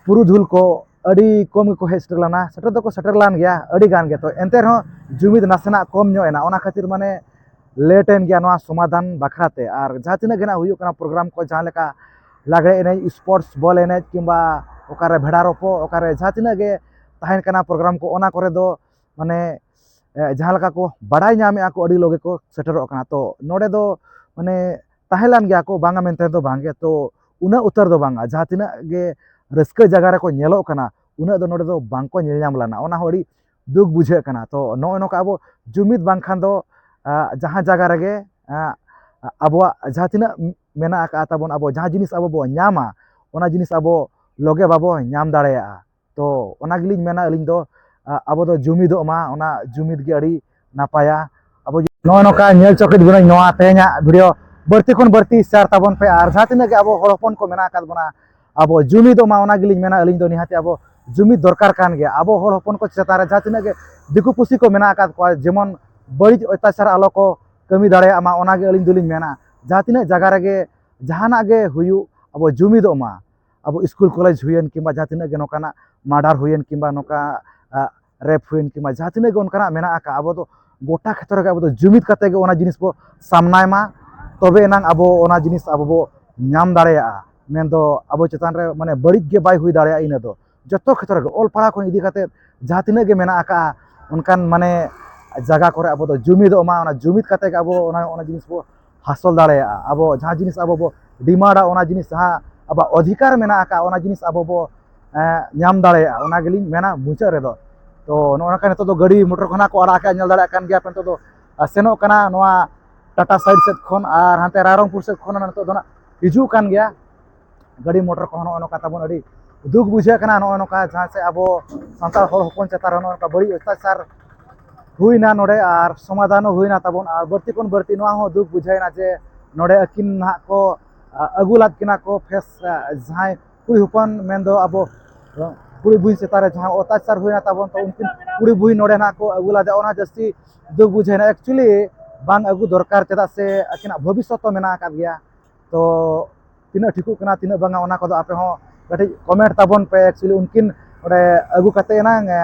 ᱯᱩᱨᱩᱫᱷᱩᱞ ᱠᱚ ᱟᱹᱰᱤ ᱠᱚᱢ ᱜᱮᱠᱚ ᱦᱮᱡ ᱥᱮᱴᱮᱨ ᱞᱮᱱᱟ, ᱥᱮᱴᱮᱨ ᱫᱚᱠᱚ ᱥᱮᱴᱮᱨ ᱞᱮᱱ ᱜᱮᱭᱟ ᱟᱹᱰᱤ ᱜᱟᱱ ᱜᱮ᱾ ᱛᱚ ᱮᱱᱛᱮ ᱨᱮᱦᱚᱸ ᱡᱩᱢᱤᱫ ᱱᱟᱥᱮᱱᱟᱜ ᱠᱚᱢ ᱧᱚᱜ ᱮᱱᱟ, ᱚᱱᱟ ᱠᱷᱟᱹᱛᱤᱨ ᱢᱟᱱᱮ ᱞᱮᱴ ᱮᱱ ᱜᱮᱭᱟ ᱱᱚᱣᱟ ᱥᱚᱢᱟᱫᱷᱟᱱ ᱵᱟᱠᱷᱨᱟ ᱛᱮ᱾ ᱟᱨ ᱡᱟᱦᱟᱸ ᱛᱤᱱᱟᱹᱜ ᱜᱮ ᱱᱟᱜ ᱦᱩᱭᱩᱜ ᱠᱟᱱᱟ ᱯᱨᱳᱜᱨᱟᱢ ᱠᱚ, ᱡᱟᱦᱟᱸ ᱞᱮᱠᱟ ᱞᱟᱜᱽᱲᱮ ᱮᱱᱮᱡ, ᱥᱯᱳᱨᱴᱥ ᱵᱚᱞ ᱮᱱᱮᱡ, ᱠᱤᱝᱵᱟ ᱚᱠᱟᱨᱮ ᱵᱷᱮᱲᱟ ᱨᱚᱯᱚ, ᱚᱠᱟᱨᱮ ᱡᱟᱦᱟᱸ ᱛᱤᱱᱟᱹᱜ ᱜᱮ ᱛᱟᱦᱮᱱ ᱠᱟᱱᱟ ᱯᱨᱳᱜᱨᱟᱢ ᱠᱚ, ᱚᱱᱟ ᱠᱚᱨᱮ ᱫᱚ ᱢᱟᱱᱮ ᱡᱟᱦᱟᱸ ᱞᱮᱠᱟ ᱠᱚ ᱵᱟᱲᱟᱭ ᱧᱟᱢᱮᱫᱼᱟ ᱠᱚ ᱟᱹᱰᱤ ᱞᱚᱜᱮ ᱠᱚ ᱥᱮᱴᱮᱨᱚᱜ ᱠᱟᱱᱟ᱾ ᱛᱚ ᱱᱚᱰᱮ ᱫᱚ ᱢᱟᱱᱮ ᱛᱟᱦᱮᱸ ᱞᱮᱱ ᱜᱮᱭᱟ ᱠᱚ, ᱵᱟᱝᱟ ᱢᱮᱱᱛᱮ ᱫᱚ ᱵᱟᱝᱜᱮ᱾ ᱛᱚ ᱩᱱᱟᱹᱜ ᱩᱛᱟᱹᱨ ᱫᱚ ᱵᱟᱝᱟ, ᱡᱟᱦᱟᱸ ᱛᱤᱱᱟᱹᱜ ᱜᱮ ᱨᱟᱹᱥᱠᱟᱹ ᱡᱟᱭᱜᱟ ᱨᱮᱠᱚ ᱧᱮᱞᱚᱜ ᱠᱟᱱᱟ ᱩᱱᱟᱹᱜ ᱫᱚ ᱱᱚᱰᱮ ᱫᱚ ᱵᱟᱝᱠᱚ ᱧᱮᱞ ᱧᱟᱢ ᱞᱮᱱᱟ, ᱚᱱᱟ ᱦᱚᱸ ᱟᱹᱰᱤ ᱫᱩᱠ ᱵᱩᱡᱷᱟᱹᱜ ᱠᱟᱱᱟ᱾ ᱛᱚ ᱱᱚᱜᱼᱚᱭ ᱱᱚᱝᱠᱟ ᱟᱵᱚ ᱡᱩᱢᱤᱫ ᱵᱟᱝᱠᱷᱟᱱ ᱫᱚ ᱡᱟᱦᱟᱸ ᱡᱟᱭᱜᱟ ᱨᱮᱜᱮ ᱟᱵᱚᱣᱟᱜ ᱡᱟᱦᱟᱸ ᱛᱤᱱᱟᱹᱜ ᱢᱮᱱᱟᱜ ᱟᱠᱟᱫ ᱛᱟᱵᱚᱱ, ᱟᱵᱚ ᱡᱟᱦᱟᱸ ᱡᱤᱱᱤᱥ ᱟᱵᱚ ᱵᱚ ᱧᱟᱢᱟ ᱚᱱᱟ ᱡᱤᱱᱤᱥ ᱟᱵᱚ ᱞᱚᱜᱮ ᱵᱟᱵᱚ ᱧᱟᱢ ᱫᱟᱲᱮᱭᱟᱜᱼᱟ᱾ ᱛᱚ ᱚᱱᱟ ᱜᱮᱞᱤᱧ ᱢᱮᱱᱟ ᱟᱹᱞᱤᱧ ᱫᱚ ᱟᱵᱚ ᱫᱚ ᱡᱩᱢᱤᱫᱚᱜ ᱢᱟ, ᱚᱱᱟ ᱡᱩᱢᱤᱫ ᱜᱮ ᱟᱹᱰᱤ ᱱᱟᱯᱟᱭᱟ᱾ ᱟᱵᱚ ᱱᱚᱜᱼᱚᱭ ᱱᱚᱝᱠᱟ ᱧᱮᱞ ᱪᱚᱠᱤᱛ ᱵᱮᱱᱟᱹᱧ ᱱᱚᱣᱟ ᱛᱮᱦᱮᱧᱟᱜ ᱵᱷᱤᱰᱤᱭᱳ ᱵᱟᱹᱲᱛᱤ ᱠᱷᱚᱱ ᱵᱟᱹᱲᱛᱤ ᱥᱮᱭᱟᱨ ᱛᱟᱵᱚᱱ ᱯᱮ᱾ ᱟᱨ ᱡᱟᱦᱟᱸ ᱛᱤᱱᱟᱹᱜ ᱜᱮ ᱟᱵᱚ ᱦᱚᱲ ᱦᱚᱯᱚᱱ ᱠᱚ ᱢᱮᱱᱟᱜ ᱟᱠᱟᱫ ᱵᱚᱱᱟ ᱟᱵᱚ ᱡᱩᱢᱤᱫᱚᱜ ᱢᱟ, ᱚᱱᱟ ᱜᱮᱞᱤᱧ ᱢᱮᱱᱟ ᱟᱹᱞᱤᱧ ᱫᱚ ᱱᱤᱦᱟᱹᱛ ᱟᱵᱚ ᱡᱩᱢᱤᱫ ᱫᱚᱨᱠᱟᱨ ᱠᱟᱱ ᱜᱮᱭᱟ᱾ ᱟᱵᱚ ᱦᱚᱲ ᱦᱚᱯᱚᱱ ᱠᱚ ᱪᱮᱛᱟᱱ ᱨᱮ ᱡᱟᱦᱟᱸ ᱛᱤᱱᱟᱹᱜ ᱜᱮ ᱫᱤᱠᱩ ᱯᱩᱥᱤ ᱠᱚ ᱢᱮᱱᱟᱜ ᱟᱠᱟᱫ ᱠᱚᱣᱟ, ᱡᱮᱢᱚᱱ ᱵᱟᱹᱲᱤᱡ ᱚᱛᱛᱟᱪᱟᱨ ᱟᱞᱚ ᱠᱚ ᱠᱟᱹᱢᱤ ᱫᱟᱲᱮᱭᱟᱜ ᱢᱟ, ᱚᱱᱟ ᱜᱮ ᱟᱹᱞᱤᱧ ᱫᱚᱞᱤᱧ ᱢᱮᱱᱟ᱾ ᱡᱟᱦᱟᱸ ᱛᱤᱱᱟᱹᱜ ᱡᱟᱭᱜᱟ ᱨᱮᱜᱮ ᱡᱟᱦᱟᱱᱟᱜ ᱜᱮ ᱦᱩᱭᱩᱜ, ᱟᱵᱚ ᱡᱩᱢᱤᱫᱚᱜ ᱢᱟ᱾ ᱟᱵᱚ ᱥᱠᱩᱞ ᱠᱚᱞᱮᱡᱽ ᱦᱩᱭᱮᱱ ᱠᱤᱝᱵᱟ ᱡᱟᱦᱟᱸ ᱛᱤᱱᱟᱹᱜ ᱜᱮ ᱱᱚᱝᱠᱟᱱᱟᱜ ᱢᱟᱨᱰᱟᱨ ᱦᱩᱭᱮᱱ ᱠᱤᱝᱵᱟ ᱱᱚᱝᱠᱟ ᱨᱮᱯ ᱦᱩᱭᱮᱱ ᱠᱤᱝᱵᱟ ᱡᱟᱦᱟᱸ ᱛᱤᱱᱟᱹᱜ ᱜᱮ ᱚᱱᱠᱟᱱᱟᱜ ᱢᱮᱱᱟᱜ ᱟᱠᱟᱫ, ᱟᱵᱚ ᱫᱚ ᱜᱚᱴᱟ ᱠᱷᱮᱛᱨᱚ ᱨᱮᱜᱮ ᱟᱵᱚ ᱫᱚ ᱡᱩᱢᱤᱫ ᱠᱟᱛᱮ ᱜᱮ ᱚᱱᱟ ᱡᱤᱱᱤᱥ ᱵᱚ ᱥᱟᱢᱱᱟᱭ ᱢᱟ, ᱛᱚᱵᱮ ᱮᱱᱟᱝ ᱟᱵᱚ ᱚᱱᱟ ᱡᱤᱱᱤᱥ ᱟᱵᱚ ᱵᱚ ᱧᱟᱢ ᱫᱟᱲᱮᱭᱟᱜᱼᱟ᱾ ᱢᱮᱱᱫᱚ ᱟᱵᱚ ᱪᱮᱛᱟᱱ ᱨᱮ ᱢᱟᱱᱮ ᱵᱟᱹᱲᱤᱡ ᱜᱮ ᱵᱟᱭ ᱦᱩᱭ ᱫᱟᱲᱮᱭᱟᱜᱼᱟ᱾ ᱤᱱᱟᱹ ᱫᱚ ᱡᱚᱛᱚ ᱠᱷᱮᱛᱨᱚ ᱨᱮᱜᱮ ᱚᱞ ᱯᱟᱲᱦᱟᱣ ᱠᱷᱚᱱ ᱤᱫᱤ ᱠᱟᱛᱮ ᱡᱟᱦᱟᱸ ᱛᱤᱱᱟᱹᱜ ᱜᱮ ᱢᱮᱱᱟᱜ ᱟᱠᱟᱫᱼᱟ ᱚᱱᱠᱟᱱ ᱢᱟᱱᱮ ᱡᱟᱭᱜᱟ ᱠᱚᱨᱮ ᱟᱵᱚ ᱫᱚ ᱡᱩᱢᱤᱫᱚᱜ ᱢᱟ, ᱚᱱᱟ ᱡᱩᱢᱤᱫ ᱠᱟᱛᱮ ᱜᱮ ᱟᱵᱚ ᱚᱱᱟ, ᱚᱱᱟ ᱡᱤᱱᱤᱥ ᱵᱚ ᱦᱟᱥᱚᱞ ᱫᱟᱲᱮᱭᱟᱜᱼᱟ᱾ ᱟᱵᱚ ᱡᱟᱦᱟᱸ ᱡᱤᱱᱤᱥ ᱟᱵᱚ ᱵᱚ ᱰᱤᱢᱟᱱᱰᱟ, ᱚᱱᱟ ᱡᱤᱱᱤᱥ ᱡᱟᱦᱟᱸ ᱟᱵᱚᱣᱟᱜ ᱚᱫᱷᱤᱠᱟᱨ ᱢᱮᱱᱟᱜ ᱟᱠᱟᱫ, ᱚᱱᱟ ᱡᱤᱱᱤᱥ ᱟᱵᱚ ᱵᱚ ᱮᱸ, ᱧᱟᱢ ᱫᱟᱲᱮᱭᱟᱜᱼᱟ, ᱚᱱᱟ ᱜᱮᱞᱤᱧ ᱢᱮᱱᱟ ᱢᱩᱪᱟᱹᱫ ᱨᱮᱫᱚ᱾ ᱛᱚ ᱱᱚᱜᱼᱚ ᱱᱚᱝᱠᱟ ᱱᱤᱛᱚᱜ ᱫᱚ ᱜᱟᱹᱰᱤ ᱢᱚᱴᱚᱨ ᱠᱚ ᱱᱟᱜ ᱠᱚ ᱟᱲᱟᱜ ᱟᱠᱟᱫ, ᱧᱮᱞ ᱫᱟᱲᱮᱭᱟᱜ ᱠᱟᱱ ᱜᱮᱭᱟ ᱯᱮ, ᱱᱤᱛᱚᱜ ᱫᱚ ᱟᱨ ᱥᱮᱱᱚᱜ ᱠᱟᱱᱟ ᱱᱚᱣᱟ ᱴᱟᱴᱟ ᱥᱟᱭᱤᱰ ᱥᱮᱫ ᱠᱷᱚᱱ ᱟᱨ ᱦᱟᱱᱛᱮ ᱨᱟᱭᱨᱚᱝᱯᱩᱨ ᱥᱮᱫ ᱠᱷᱚᱱ ᱱᱤᱛᱚᱜ ᱫᱚ ᱱᱟᱜ ᱦᱤᱡᱩᱜ ᱠᱟᱱ ᱜᱮᱭᱟ ᱜᱟᱹᱰᱤ ᱢᱚᱴᱚᱨ ᱠᱚᱦᱚᱸ᱾ ᱱᱚᱜᱼᱚ ᱱᱚᱝᱠᱟ ᱛᱟᱵᱚᱱ ᱟᱹᱰᱤ ᱫᱩᱠ ᱵᱩᱡᱷᱟᱹᱜ ᱠᱟᱱᱟ, ᱱᱚᱜᱼᱚ ᱱᱚᱝᱠᱟ ᱡᱟᱦᱟᱸ ᱥᱮ ᱟᱵᱚ ᱥᱟᱱᱛᱟᱲ ᱦᱚᱲ ᱦᱚᱯᱚᱱ ᱪᱮᱛᱟᱱ ᱨᱮ ᱱᱚᱜᱼᱚ ᱱᱚᱝᱠᱟ ᱵᱟᱹᱲᱤᱡ ᱚᱛᱛᱟᱪᱟᱨ ᱦᱩᱭᱱᱟ ᱱᱚᱰᱮ ᱟᱨ ᱥᱚᱢᱟᱫᱷᱟᱱ ᱦᱚᱸ ᱦᱩᱭᱱᱟ ᱛᱟᱵᱚᱱ᱾ ᱟᱨ ᱵᱟᱹᱲᱛᱤ ᱠᱷᱚᱱ ᱵᱟᱹᱲᱛᱤ ᱱᱚᱣᱟ ᱦᱚᱸ ᱫᱩᱠ ᱵᱩᱡᱷᱟᱹᱣᱱᱟ ᱡᱮ ᱱᱚᱰᱮ ᱟᱹᱠᱤᱱ ᱱᱟᱦᱟᱜ ᱠᱚ, ᱟ, ᱟᱹᱜᱩ ᱞᱟᱫ ᱠᱤᱱᱟ ᱠᱚ ᱯᱷᱮᱥ, ᱟ, ᱡᱟᱦᱟᱸᱭ ᱠᱩᱲᱤ ᱦᱚᱯᱚᱱ ᱢᱮᱱᱫᱚ ᱟᱵᱚ, ᱟ, ᱠᱩᱲᱤ ᱵᱩᱦᱤ ᱪᱮᱛᱟᱱ ᱨᱮ ᱡᱟᱦᱟᱸ ᱚᱛᱛᱟᱪᱟᱨ ᱦᱩᱭᱱᱟ ᱛᱟᱵᱚᱱ, ᱛᱚ ᱩᱱᱠᱤᱱ ᱠᱩᱲᱤ ᱵᱩᱦᱤ ᱱᱚᱰᱮ ᱱᱟᱦᱟᱜ ᱠᱚ ᱟᱹᱜᱩ ᱞᱟᱫᱮᱭᱟ, ᱚᱱᱟ ᱡᱟᱹᱥᱛᱤ ᱫᱩᱠ ᱵᱩᱡᱷᱟᱹᱣᱱᱟ᱾ Actually ᱵᱟᱝ ᱟᱹᱜᱩ ᱫᱚᱨᱠᱟᱨ, ᱪᱮᱫᱟᱜ ᱥᱮ ᱟᱹᱠᱤᱱᱟᱜ ᱵᱷᱚᱵᱤᱥᱥᱚᱛ ᱛᱚ ᱢᱮᱱᱟᱜ ᱟᱠᱟᱫ ᱜᱮᱭᱟ᱾ ᱛᱚ ᱛᱤᱱᱟᱹᱜ ᱴᱷᱤᱠᱚᱜ ᱠᱟᱱᱟ ᱛᱤᱱᱟᱹᱜ ᱵᱟᱝᱟ ᱚᱱᱟ ᱠᱚᱫᱚ ᱟᱯᱮ ᱦᱚᱸ ᱠᱟᱹᱴᱤᱡ comment ᱛᱟᱵᱚᱱ ᱯᱮ᱾ Actually ᱩᱱᱠᱤᱱ ᱚᱸᱰᱮ ᱟᱹᱜᱩ ᱠᱟᱛᱮ ᱮᱱᱟᱝ, ᱮ,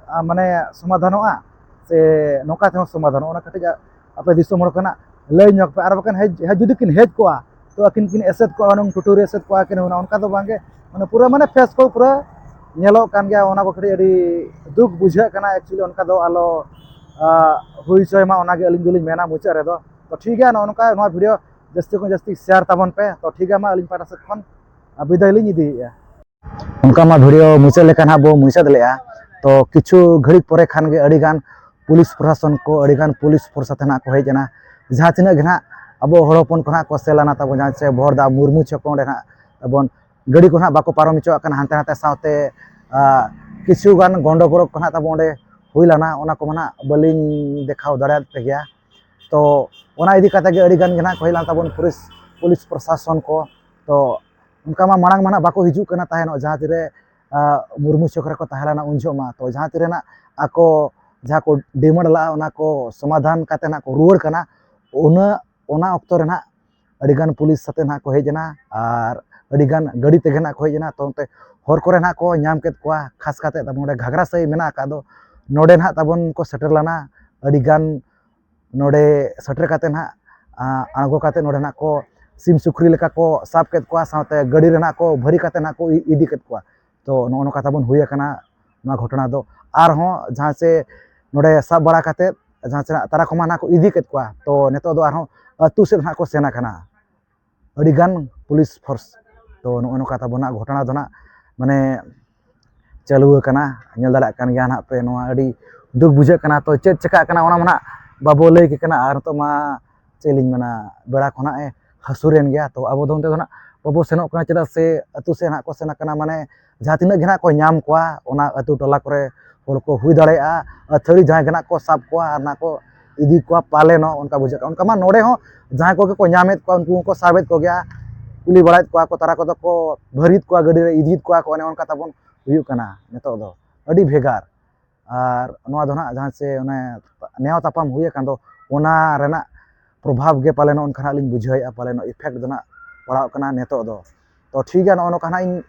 ᱟ, ᱢᱟᱱᱮ ᱥᱚᱢᱟᱫᱷᱟᱱᱚᱜᱼᱟ ᱥᱮ ᱱᱚᱝᱠᱟ ᱛᱮᱦᱚᱸ ᱥᱚᱢᱟᱫᱷᱟᱱᱚᱜᱼᱟ, ᱚᱱᱟ ᱠᱟᱹᱴᱤᱡ ᱟᱯᱮ ᱫᱤᱥᱚᱢ ᱦᱚᱲ ᱠᱚ ᱱᱟᱜ ᱞᱟᱹᱭ ᱧᱚᱜ ᱯᱮ᱾ ᱟᱨ ᱵᱟᱠᱷᱟᱱ ᱦᱮᱡ, ᱦᱮᱡ ᱡᱩᱫᱤ ᱠᱤᱱ ᱦᱮᱡ ᱠᱚᱜᱼᱟ ᱛᱚ ᱟᱹᱠᱤᱱ ᱠᱤᱱ ᱮᱥᱮᱫ ᱠᱚᱜᱼᱟ, ᱦᱩᱱᱟᱹᱝ ᱴᱩᱴᱩᱨᱤ ᱮᱥᱮᱫ ᱠᱚᱜᱼᱟ ᱠᱤᱱ ᱦᱩᱱᱟᱹᱝ, ᱚᱱᱠᱟ ᱫᱚ ᱵᱟᱝᱜᱮ᱾ ᱢᱟᱱᱮ ᱯᱩᱨᱟᱹ ᱢᱟᱱᱮ face ᱠᱚ ᱯᱩᱨᱟᱹ ᱧᱮᱞᱚᱜ ᱠᱟᱱ ᱜᱮᱭᱟ, ᱚᱱᱟ ᱠᱚ ᱠᱟᱹᱴᱤᱡ ᱟᱹᱰᱤ ᱫᱩᱠ ᱵᱩᱡᱷᱟᱹᱜ ᱠᱟᱱᱟ᱾ Actually ᱚᱱᱠᱟ ᱫᱚ ᱟᱞᱚ, ᱟ, ᱦᱩᱭ ᱦᱚᱪᱚᱭ ᱢᱟ, ᱚᱱᱟᱜᱮ ᱟᱹᱞᱤᱧ ᱫᱚᱞᱤᱧ ᱢᱮᱱᱟ ᱢᱩᱪᱟᱹᱫ ᱨᱮᱫᱚ᱾ ᱛᱚ ᱴᱷᱤᱠ ᱜᱮᱭᱟ, ᱱᱚᱜᱼᱚ ᱱᱚᱝᱠᱟ ᱱᱚᱣᱟ video ᱡᱟᱹᱥᱛᱤ ᱠᱷᱚᱱ ᱡᱟᱹᱥᱛᱤ share ᱛᱟᱵᱚᱱ ᱯᱮ᱾ ᱛᱚ ᱴᱷᱤᱠ ᱜᱮᱭᱟ, ᱢᱟ ᱟᱹᱞᱤᱧ ᱯᱟᱦᱴᱟ ᱥᱮᱫ ᱠᱷᱚᱱ ᱵᱤᱫᱟᱹᱭ ᱞᱤᱧ ᱤᱫᱤᱭᱮᱫᱼᱟ᱾ ᱚᱱᱠᱟ ᱢᱟ video ᱢᱩᱪᱟᱹᱫ ᱞᱮᱠᱟ ᱱᱟᱦᱟᱜ ᱵᱚ ᱢᱩᱪᱟᱹᱫ ᱞᱮᱫᱼᱟ᱾ ᱛᱚ ᱠᱤᱪᱷᱩ ᱜᱷᱟᱹᱲᱤᱡ ᱯᱚᱨᱮ ᱠᱷᱟᱱ ᱜᱮ ᱟᱹᱰᱤᱜᱟᱱ ᱯᱩᱞᱤᱥ ᱯᱨᱚᱥᱟᱥᱚᱱ ᱠᱚ, ᱟᱹᱰᱤᱜᱟᱱ ᱯᱩᱞᱤᱥ ᱯᱨᱚᱥᱟᱥᱚᱱ ᱱᱟᱦᱟᱜ ᱠᱚ ᱦᱮᱡ ᱮᱱᱟ᱾ ᱡᱟᱦᱟᱸ ᱛᱤᱱᱟᱹᱜ ᱜᱮ ᱱᱟᱦᱟᱜ ᱟᱵᱚ ᱦᱚᱲ ᱦᱚᱯᱚᱱ ᱠᱚ ᱱᱟᱦᱟᱜ ᱠᱚ ᱥᱮᱞ ᱞᱮᱱᱟ ᱛᱟᱵᱚᱱ, ᱡᱟᱦᱟᱸ ᱪᱮ ᱵᱚᱦᱚᱲᱫᱟ ᱢᱩᱨᱢᱩ ᱪᱚᱠ ᱚᱸᱰᱮ ᱱᱟᱦᱟᱜ ᱛᱟᱵᱚᱱ ᱜᱟᱹᱰᱤ ᱠᱚ ᱱᱟᱦᱟᱜ ᱵᱟᱠᱚ ᱯᱟᱨᱚᱢ ᱦᱚᱪᱚᱣᱟᱜ ᱠᱟᱱᱟ ᱦᱟᱱᱛᱮ ᱱᱟᱛᱮ, ᱥᱟᱶᱛᱮ, ᱟ, ᱠᱤᱪᱷᱩ ᱜᱟᱱ ᱜᱚᱱᱰᱚᱜᱳᱲ ᱠᱚ ᱱᱟᱦᱟᱜ ᱛᱟᱵᱚᱱ ᱚᱸᱰᱮ ᱦᱩᱭ ᱞᱮᱱᱟ, ᱚᱱᱟ ᱠᱚᱢᱟ ᱱᱟᱦᱟᱜ ᱵᱟᱹᱞᱤᱧ ᱫᱮᱠᱷᱟᱣ ᱫᱟᱲᱮᱭᱟᱫ ᱯᱮ ᱜᱮᱭᱟ᱾ ᱛᱚ ᱚᱱᱟ ᱤᱫᱤ ᱠᱟᱛᱮ ᱜᱮ ᱟᱹᱰᱤ ᱜᱟᱱ ᱜᱮ ᱱᱟᱦᱟᱜ ᱠᱚ ᱦᱮᱡ ᱞᱮᱱ ᱛᱟᱵᱚᱱ ᱯᱩᱞᱤᱥ, ᱯᱩᱞᱤᱥ ᱯᱨᱚᱥᱟᱥᱚᱱ ᱠᱚ᱾ ᱛᱚ ᱚᱱᱠᱟ ᱢᱟ ᱢᱟᱲᱟᱝ ᱢᱟ ᱱᱟᱦᱟᱜ ᱵᱟᱠᱚ ᱦᱤᱡᱩᱜ ᱠᱟᱱᱟ ᱛᱟᱦᱮᱱᱚᱜ, ᱡᱟᱦᱟᱸ ᱛᱤᱨᱮ, ᱟ, ᱢᱩᱨᱢᱩ ᱪᱚᱠ ᱨᱮᱠᱚ ᱛᱟᱦᱮᱸ ᱞᱮᱱᱟ ᱩᱱ ᱡᱚᱦᱚᱜ ᱢᱟ᱾ ᱛᱚ ᱡᱟᱦᱟᱸ ᱛᱤᱨᱮ ᱱᱟᱦᱟᱜ ᱟᱠᱚ ᱡᱟᱦᱟᱸ ᱠᱚ demand ᱞᱟᱜᱼᱟ ᱚᱱᱟ ᱠᱚ ᱥᱚᱢᱟᱫᱷᱟᱱ ᱠᱟᱛᱮ ᱱᱟᱦᱟᱜ ᱠᱚ ᱨᱩᱣᱟᱹᱲ ᱠᱟᱱᱟ, ᱩᱱᱟᱹᱜ, ᱚᱱᱟ ᱚᱠᱛᱚ ᱨᱮ ᱱᱟᱦᱟᱜ ᱟᱹᱰᱤᱜᱟᱱ ᱯᱩᱞᱤᱥ ᱥᱟᱛᱮ ᱱᱟᱦᱟᱜ ᱠᱚ ᱦᱮᱡ ᱮᱱᱟ ᱟᱨ ᱟᱹᱰᱤᱜᱟᱱ ᱜᱟᱹᱰᱤ ᱛᱮᱜᱮ ᱱᱟᱜ ᱠᱚ ᱦᱮᱡ ᱮᱱᱟ᱾ ᱛᱚ ᱚᱱᱛᱮ ᱦᱚᱨ ᱠᱚᱨᱮ ᱱᱟᱜ ᱠᱚ ᱧᱟᱢ ᱠᱮᱫ ᱠᱚᱣᱟ, ᱠᱷᱟᱥ ᱠᱟᱛᱮ ᱛᱟᱵᱚᱱ ᱱᱚᱰᱮ ᱜᱷᱟᱜᱽᱨᱟ ᱥᱟᱹᱭ ᱢᱮᱱᱟᱜ ᱟᱠᱟᱫ ᱫᱚ, ᱱᱚᱰᱮ ᱱᱟᱜ ᱛᱟᱵᱚᱱ ᱠᱚ ᱥᱮᱴᱮᱨ ᱞᱮᱱᱟ᱾ ᱟᱹᱰᱤᱜᱟᱱ ᱱᱚᱰᱮ ᱥᱮᱴᱮᱨ ᱠᱟᱛᱮ ᱱᱟᱜ ᱟᱬᱜᱚ ᱠᱟᱛᱮ ᱱᱚᱰᱮ ᱱᱟᱜ ᱠᱚ ᱥᱤᱢ ᱥᱩᱠᱨᱤ ᱞᱮᱠᱟ ᱠᱚ ᱥᱟᱵ ᱠᱮᱫ ᱠᱚᱣᱟ, ᱥᱟᱶᱛᱮ ᱜᱟᱹᱰᱤ ᱨᱮ ᱱᱟᱜ ᱠᱚ ᱵᱷᱟᱹᱨᱤ ᱠᱟᱛᱮ ᱱᱟᱜ ᱠᱚ ᱤᱫᱤ ᱠᱮᱫ ᱠᱚᱣᱟ᱾ ᱛᱚ ᱱᱚᱜᱼᱚ ᱱᱚᱝᱠᱟ ᱛᱟᱵᱚᱱ ᱦᱩᱭ ᱟᱠᱟᱱᱟ ᱱᱚᱣᱟ ᱜᱷᱚᱴᱚᱱᱟ ᱫᱚ᱾ ᱟᱨᱦᱚᱸ ᱡᱟᱦᱟᱸ ᱥᱮ ᱱᱚᱰᱮ ᱥᱟᱵ ᱵᱟᱲᱟ ᱠᱟᱛᱮ ᱡᱟᱦᱟᱸ ᱥᱮ ᱛᱟᱨᱟ ᱠᱚᱢᱟ ᱱᱟᱜ ᱠᱚ ᱤᱫᱤ ᱠᱮᱫ ᱠᱚᱣᱟ, ᱛᱚ ᱱᱤᱛᱚᱜ ᱫᱚ ᱟᱨᱦᱚᱸ ᱟᱹᱛᱩ ᱥᱮᱫ ᱱᱟᱜ ᱠᱚ ᱥᱮᱱ ᱟᱠᱟᱱᱟ᱾ ᱟᱹᱰᱤᱜᱟᱱ ᱯᱩᱞᱤᱥ ᱯᱷᱳᱨᱥ᱾ ᱛᱚ ᱱᱚᱜᱼᱚ ᱱᱚᱝᱠᱟ ᱛᱟᱵᱚᱱᱟᱜ ᱜᱷᱚᱴᱚᱱᱟ ᱫᱚ ᱱᱟᱜ ᱢᱟᱱᱮ ᱪᱟᱹᱞᱩ ᱟᱠᱟᱱᱟ᱾ ᱧᱮᱞ ᱫᱟᱲᱮᱭᱟᱜ ᱠᱟᱱ ᱜᱮᱭᱟ ᱱᱟᱜ ᱯᱮ, ᱱᱚᱣᱟ ᱟᱹᱰᱤ ᱫᱩᱠ ᱵᱩᱡᱷᱟᱹᱜ ᱠᱟᱱᱟ᱾ ᱛᱚ ᱪᱮᱫ ᱪᱮᱠᱟᱜ ᱠᱟᱱᱟ ᱚᱱᱟ ᱢᱟ ᱱᱟᱜ ᱵᱟᱵᱚ ᱞᱟᱹᱭ ᱠᱮ ᱠᱟᱱᱟ᱾ ᱟᱨ ᱱᱤᱛᱚᱜ ᱢᱟ ᱪᱮᱫ ᱞᱤᱧ ᱢᱮᱱᱟ, ᱵᱮᱲᱟ ᱠᱷᱚᱱᱟᱜ ᱮ ᱦᱟᱹᱥᱩᱨᱮᱱ ᱜᱮᱭᱟ᱾ ᱛᱚ ᱟᱵᱚ ᱫᱚ ᱚᱱᱛᱮ ᱫᱚ ᱱᱟᱜ ᱵᱟᱵᱚ ᱥᱮᱱᱚᱜ ᱠᱟᱱᱟ, ᱪᱮᱫᱟᱜ ᱥᱮ ᱟᱹᱛᱩ ᱥᱮᱫ ᱱᱟᱜ ᱠᱚ ᱥᱮᱱ ᱟᱠᱟᱱᱟ᱾ ᱢᱟᱱᱮ ᱡᱟᱦᱟᱸ ᱛᱤᱱᱟᱹᱜ ᱜᱮ ᱱᱟᱜ ᱠᱚ ᱧᱟᱢ ᱠᱚᱣᱟ ᱚᱱᱟ ᱟᱹᱛᱩ ᱴᱚᱞᱟ ᱠᱚᱨᱮ ᱦᱚᱲ ᱠᱚ ᱦᱩᱭ ᱫᱟᱲᱮᱭᱟᱜᱼᱟ, ᱟᱹᱛᱷᱟᱹᱲᱤ ᱡᱟᱦᱟᱸᱭ ᱜᱮ ᱱᱟᱜ ᱠᱚ ᱥᱟᱵ ᱠᱚᱣᱟ ᱟᱨ ᱱᱟᱜ ᱠᱚ ᱤᱫᱤ ᱠᱚᱣᱟ ᱯᱟᱞᱮᱱᱚᱜ᱾ ᱚᱱᱠᱟ ᱵᱩᱡᱷᱟᱹᱜ ᱠᱟᱱᱟ᱾ ᱚᱱᱠᱟ ᱢᱟ ᱱᱚᱰᱮ ᱦᱚᱸ ᱡᱟᱦᱟᱸᱭ ᱠᱚᱜᱮ ᱠᱚ ᱧᱟᱢᱮᱫ ᱠᱚᱣᱟ ᱩᱱᱠᱩ ᱦᱚᱸᱠᱚ ᱥᱟᱵᱮᱫ ᱠᱚᱜᱮᱭᱟ, ᱠᱩᱞᱤ ᱵᱟᱲᱟᱭᱮᱫ ᱠᱚᱣᱟ ᱠᱚ, ᱛᱟᱨᱟ ᱠᱚᱫᱚ ᱠᱚ ᱵᱷᱟᱹᱨᱤᱭᱮᱫ ᱠᱚᱣᱟ, ᱜᱟᱹᱰᱤ ᱨᱮ ᱤᱫᱤᱭᱮᱫ ᱠᱚᱣᱟ ᱠᱚ᱾ ᱚᱱᱮ ᱚᱱᱠᱟ ᱛᱟᱵᱚᱱ ᱦᱩᱭᱩᱜ ᱠᱟᱱᱟ ᱱᱤᱛᱚᱜ ᱫᱚ, ᱟᱹᱰᱤ ᱵᱷᱮᱜᱟᱨ᱾ ᱟᱨ ᱱᱚᱣᱟ ᱫᱚ ᱱᱟᱜ ᱡᱟᱦᱟᱸ ᱥᱮ ᱚᱱᱮ ᱱᱮᱭᱟᱣ ᱛᱟᱯᱟᱢ ᱦᱩᱭ ᱟᱠᱟᱱ ᱫᱚ, ᱚᱱᱟ ᱨᱮᱱᱟᱜ ᱯᱨᱚᱵᱷᱟᱵᱽ ᱜᱮ ᱯᱟᱞᱮᱱ ᱚᱱᱠᱟ ᱱᱟᱜ ᱞᱤᱧ ᱵᱩᱡᱷᱟᱹᱣᱮᱫᱼᱟ, ᱯᱟᱞᱮᱱ ᱤᱯᱷᱮᱠᱴ ᱫᱚ ᱱᱟᱜ ᱯᱟᱲᱟᱣ ᱠᱟᱱᱟ ᱱᱤᱛᱚᱜ ᱫᱚ᱾ ᱛᱚ ᱴᱷᱤᱠ ᱜᱮᱭᱟ, ᱱᱚᱜᱼᱚ ᱱᱚᱝᱠᱟ ᱱᱟᱜ ᱤᱧ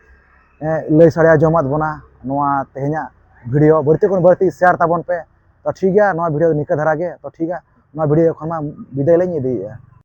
ᱮ, ᱞᱟᱹᱭ ᱥᱟᱰᱮ ᱟᱸᱡᱚᱢᱟᱫ ᱵᱚᱱᱟ ᱱᱚᱣᱟ ᱛᱮᱦᱮᱧᱟᱜ ᱵᱷᱤᱰᱤᱭᱳ᱾ ᱵᱟᱹᱲᱛᱤ ᱠᱷᱚᱱ ᱵᱟᱹᱲᱛᱤ ᱥᱮᱭᱟᱨ ᱛᱟᱵᱚᱱ ᱯᱮ᱾ ᱛᱚ ᱴᱷᱤᱠ ᱜᱮᱭᱟ, ᱱᱚᱣᱟ ᱵᱷᱤᱰᱤᱭᱳ ᱫᱚ ᱱᱤᱝᱠᱟᱹ ᱫᱷᱟᱨᱟ ᱜᱮ᱾ ᱛᱚ ᱴᱷᱤᱠ ᱜᱮᱭᱟ, ᱱᱚᱣᱟ ᱵᱷᱤᱰᱤᱭᱳ ᱠᱷᱚᱱ ᱢᱟ ᱵᱤᱫᱟᱹᱭ ᱞᱤᱧ ᱤᱫᱤᱭᱮᱫᱼᱟ᱾